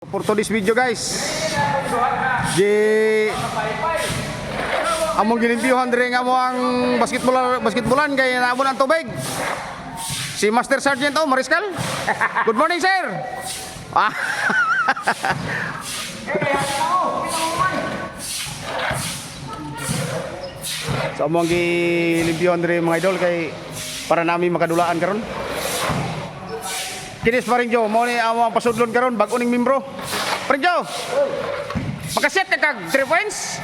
For today's video, guys. Di among gilimpyuhan diri nga mo ang basketballan kay naabot ang tubig. Si Master Sergeant, oh, Mariscal. Good morning, sir. Ah. So among gilimpyuhan diri, mga idol, kay para nami makadulaan karon. Kinis pa rin Joe, mo ni amo ang pasudlon karon bag-o ning membro. Paring Joe. Makaset ka kag 3 points?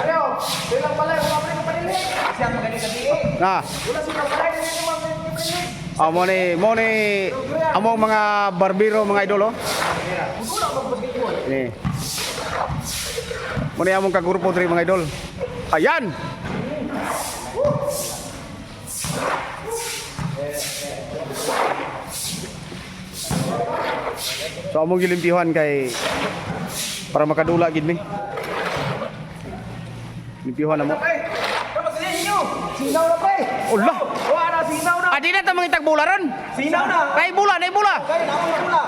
Ayaw, silang balay, wala pa rin kapanilig. Siya magaling sa tiik. Na. Wala silang balay, hindi naman kapanilig. Ah, mo ni among mga barbero, mga idol, oh. Ni. Mo ni among kagrupo diri, mga idol. Ayan. So among gilimpihan kay para makadula gid mi. Limpihan na mo. Pre, dapat sa inyo. Sinaw na, pre. Ulah. Wala na, sinaw na. Adi na ta mangitag bola ron. Sinaw na. Nay bola, nay bola. Kaya na ako bola.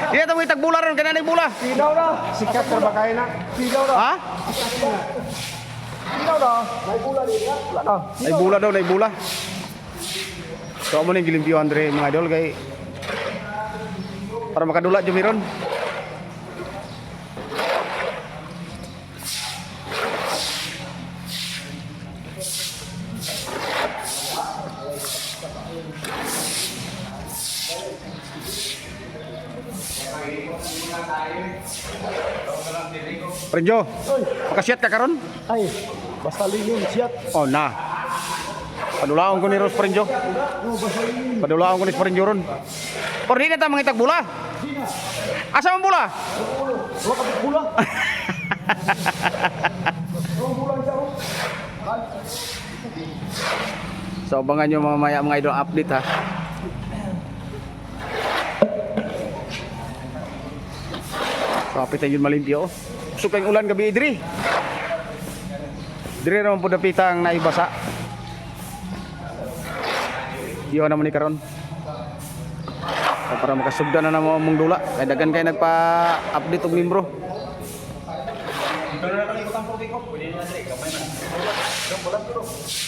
Di na ta mangitag bola ron kay nay bola. Sinaw na. Sikat na ba kayo na? Sinaw na. Ha? Sinaw na. May bola din ya. Wala na. Ay bula daw, nay bula. So amo ning gilimpyo Andre, mga idol, kay para makadula jud miron. Prenjo, makasiat ka karon? Ay, basta lingin siyat. Oh na. Padulaon ko ni Ros Prenjo. Padulaon ko ni Prenjo ron. Por di na ta mangitag bula. Asa man bula? Wala ka bola. So abangan nyo mamaya, mga idol, update ha. So kapit yun malimpyo. Oh. Usok kayong ulan gabi diri. Diri naman po dapita ang naibasa. Iyo naman ni karon. So, para makasugdan na namo among dula. Kay dagan kay nagpa-update og membro.